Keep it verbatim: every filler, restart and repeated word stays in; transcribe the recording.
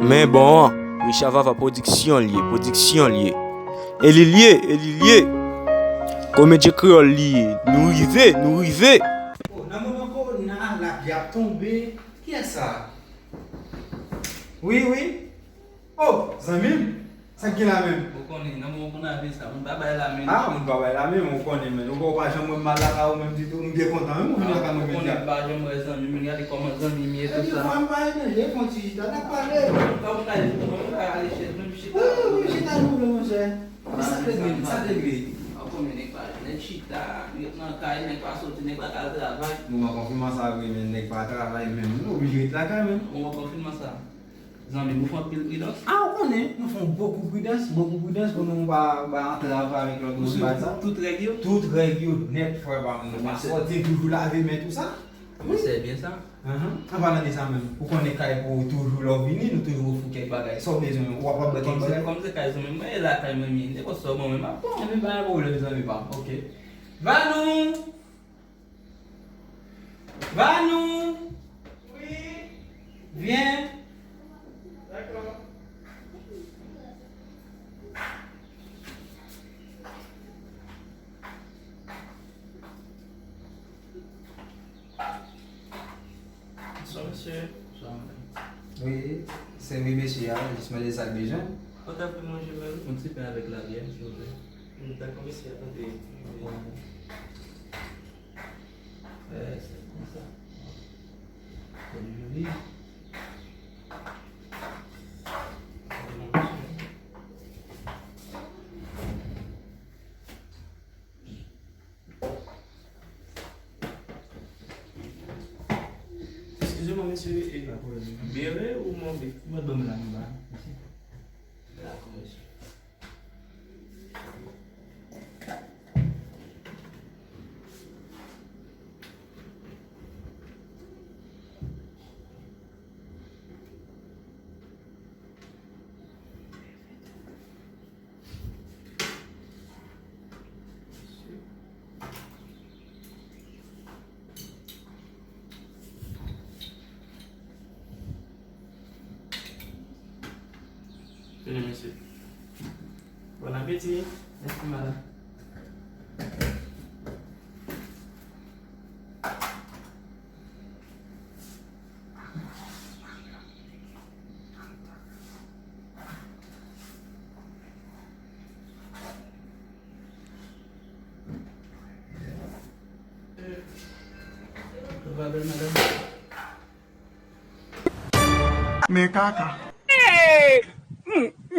Men bon an, Richard Vava pwodiksyon l ye, pwodiksyon l ye. E li l ye, e li l ye. Komedyen kreyòl li ye. Nou rive, nou rive. Oh, nan moman kowona a, lapli ap tonbe. Kiyès sa? Wi, wi. Oh, zanmi m. Sa k gen la menm? Ou konnen, nan moman kowona sa, moun pa bay lamen. Ah, moun pa bay lamen, ou konnen, men. Ou pa janm wè m mal lakay ou menm ditou. M byen kontan, wi, m vin lakay mwen jodi a. Ou konnen, m pa janm wè zanmi m, men gade kòman zanmi m ye, tou sa. Epi, fwa m pa renmen, fè yon ti chita, n ap pale. Sa ou ka di pou mwen, ou ka ale chèz, menm chita. Wi, wi, chita nou vle, monchè. Men sa k regle, sa k regle. Ou konnen nèg pa, nèg chita, nèg nan kay, nèg pa soti, nèg pa ka al travay. Moman konfinman sa vre, men nèg pa travay menm. Nou oblije ret lakay menm. Moman konfinman sa. Zanmi m, nou fè anpil pridans. Ah, ou konnen, nou fè bokou pridans, bokou pridans pou nou pa, pa antre avè avèk lòt moun, bagay sa. Tout règ yo? Tout règ yo nèt, frè pa m. Nou pa sòti, toujou lave men, tou sa. Wi. Se byen sa. Ahan. An palan de sa menm, ou konnen kay pou ou toujou lè w vini, nou toujou ofri w kèk bagay. Sa w bezwen, ou ap bwè kèk bagay? Kòm se kay zanmi mwen, e lakay mwen m ye. Nenpòt sa w ban mwen, m ap ban w. Ebyen, pa gen pwoblèm, zanmi pa m. Ok. Vanou! Vanou! Wi. Vyen. Dakò. Bonswa, mesye. Bonswa, madanm. Wi, sèvi mesye a, jis mande sa l bezwen. Ou ta vle manje menm? Yon ti pen avèk labyè, silvouplè. Hmm, dakò, mesye, atande. Bon. Eh, se konsa. Bèl joli. Excusez-moi, monsieur, eh, bere ou manbe? Mwen ban m la, m ba, mesye. Dakò, mesye. Vini, mesye. Bon apeti. Mèsi, madanm. Tout va byen, madanm? Men kaka. Hey!